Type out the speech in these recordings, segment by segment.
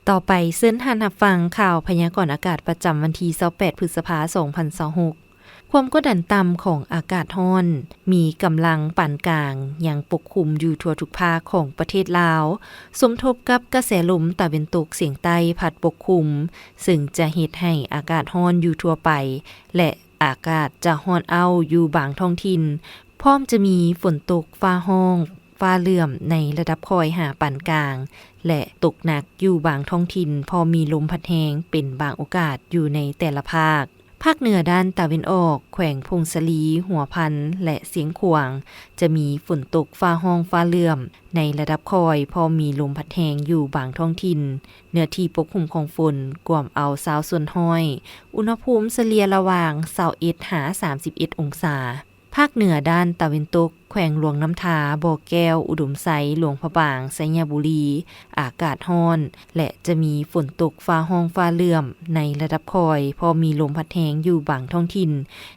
ຕໍ່ໄປເຊີນທ່ານຮັບຟັງຂ່າວພະຍາກອນອາກາດປະຈຳວັນທີຊາວແປດ ພຶດສະພາ ສອງພັນຊາວຫົກ. ຄວາມກົດດັນຕ່ຳຂອງອາກາດຮ້ອນ ມີກຳລັງປານກາງ ຍັງປົກຄຸມຢູ່ທົ່ວທຸກພາກຂອງປະເທດລາວ, ສົມທົບກັບກະແສລົມຕາເວັນຕົກສຽງໃຕ້ພັດປົກຄຸມ, ເຊິ່ງຈະເຮັດໃຫ້ອາກາດຮ້ອນຢູ່ທົ່ວໄປ ແລະ ອາກາດຈະຮ້ອນອ້າວຢູ່ບາງທ້ອງຖິ່ນ, ພ້ອມຈະມີຝົນຕົກຟ້າຮ້ອງ, ຟ້າເຫຼື້ອມໃນລະດັບຄ່ອຍຫາປານກາງ ແລະ ຕົກໜັກຢູ່ບາງທ້ອງຖິ່ນ, ພໍມີລົມພັດແຮງເປັນບາງໂອກາດຢູ່ໃນແຕ່ລະພາກ. ພາກເໜືອດ້ານຕາເວັນອອກ, ແຂວງຜົ້ງສາລີ, ຫົວພັນ ແລະ ຊຽງຂວາງ ຈະມີຝົນຕົກຟ້າຮ້ອງ, ຟ້າເຫຼື້ອມໃນລະດັບຄ່ອຍ, ພໍມີລົມພັດແຮງຢູ່ບາງທ້ອງຖິ່ນ. ເນື້ອທີ່ປົກຄຸມຂອງຝົນກວມເອົາຊາວສ່ວນຮ້ອຍ, ອຸນຫະພູມສະເລ່ຍລະຫວ່າງຊາວເອັດຫາສາມສິບເອັດອົງສາ. ພາກເໜືອດ້ານຕາເວັນຕົກ, ແຂວງຫຼວງນ້ຳທາ, ບໍ່ແກ້ວ, ອຸດົມໄຊ, ຫຼວງພະບາງ, ໄຊຍະບູລີ ອາກາດຮ້ອນ ແລະ ຈະມີຝົນຕົກຟ້າຮ້ອງ, ຟ້າເຫຼື້ອມໃນລະດັບຄ່ອຍ, ພໍມີລົມພັດແຮງຢູ່ບາງທ້ອງຖິ່ນ.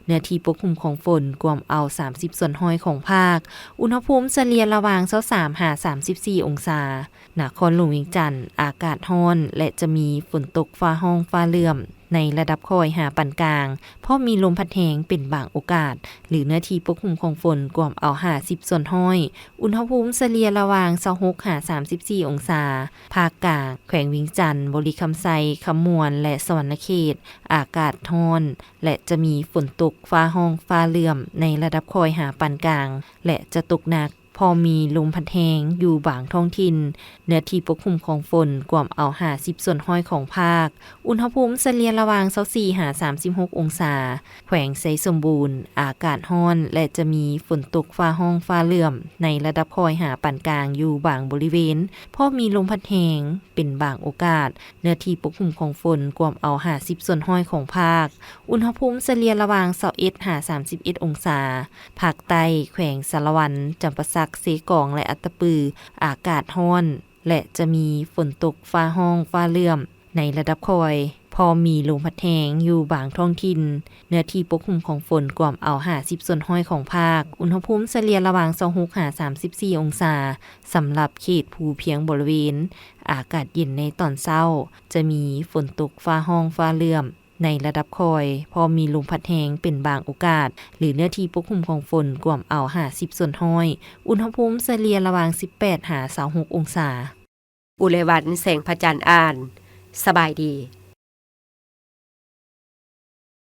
ເນື້ອທີ່ປົກຄຸມຂອງຝົນກວມເອົາສາມສິບສ່ວນຮ້ອຍຂອງພາກ, ອຸນຫະພູມສະເລ່ຍລະຫວ່າງຊາວສາມຫາສາມສິບສີ່ອົງສາ. ນະຄອນຫຼວງວຽງຈັນ ອາກາດຮ້ອນ ແລະ ຈະມີຝົນຕົກຟ້າຮ້ອງ, ຟ້າເຫຼື້ອມໃນລະດັບຄ່ອຍຫາປານກາງ, ພໍມີລົມພັດແຮງເປັນບາງໂອກາດ ຫຼື ເນື້ອທີ່ປົກຄຸມຂອງຝົນກວມເອົາຫ້າສິບສ່ວນຮ້ອຍ, ອຸນຫະພູມສະເລ່ຍລະຫວ່າງຊາວຫົກຫາສາມສິບສີ່ອົງສາ. ພາກກາງ, ແຂວງວຽງຈັນ, ບໍລິຄຳໄຊ, ຄຳມ່ວນ ແລະ ສະຫວັນນະເຂດ ອາກາດຮ້ອນ ແລະ ຈະມີຝົນຕົກຟ້າຮ້ອງ, ຟ້າເຫຼື້ອມໃນລະດັບຄ່ອຍຫາປານກາງ ແລະ ຈະຕົກໜັກ. ພໍມີລົມພັດແຮງຢູ່ບາງທ້ອງຖິ່ນ. ເນື້ອທີ່ປົກຄຸມຂອງຝົນກວມເອົາຫ້າສິບສ່ວນຮ້ອຍຂອງພາກ. ອຸນຫະພູມສະເລ່ຍລະຫວ່າງຊາວສີ່ຫາສາມສິບຫົກອົງສາ. ແຂວງໄຊສົມບູນ ອາກາດຮ້ອນ ແລະ ຈະມີຝົນຕົກຟ້າຮ້ອງ, ຟ້າເຫຼື້ອມໃນລະດັບຄ່ອຍຫາປານກາງຢູ່ບາງບໍລິເວນ. ພໍມີລົມພັດແຮງເປັນບາງໂອກາດ. ເນື້ອທີ່ປົກຄຸມຂອງຝົນກວມເອົາຫ້າສິບສ່ວນຮ້ອຍຂອງພາກ. ອຸນຫະພູມສະເລ່ຍລະຫວ່າງຊາວເອັດຫາສາມສິບເອັດອົງສາ. ພາກໃຕ້, ແຂວງສາລະວັນ, ຈຳປາສັກ, ເຊກອງ ແລະ ອັດຕະປື ອາກາດຮ້ອນ ແລະ ຈະມີຝົນຕົກຟ້າຮ້ອງ, ຟ້າເຫຼື້ອມໃນລະດັບຄ່ອຍ. ພໍມີລົມພັດແຮງຢູ່ບາງທ້ອງຖິ່ນ. ເນື້ອທີ່ປົກຄຸມຂອງຝົນກວມເອົາຫ້າສິບສ່ວນຮ້ອຍຂອງພາກ. ອຸນຫະພູມສະເລ່ຍລະຫວ່າງຊາວຫົກຫາສາມສິບສີ່ອົງສາ. ສຳລັບເຂດພູພຽງບໍລິເວນ, ອາກາດເຢັນໃນຕອນເຊົ້າ, ຈະມີຝົນຕົກຟ້າຮ້ອງ, ຟ້າເຫຼື້ອມ ໃນລະດັບຄ່ອຍ, ພໍມີລົມພັດແຮງເປັນບາງໂອກາດ ຫຼື ເນື້ອທີ່ປົກຄຸມຂອງຝົນກວມເອົາຫ້າສິບສ່ວນຮ້ອຍ, ອຸນຫະພູມສະເລ່ຍລະຫວ່າງສິບແປດຫາຊາວຫົກອົງສາ. ອຸເລວັນ ແສງພະຈັນ ອ່ານ. ສະບາຍດີ.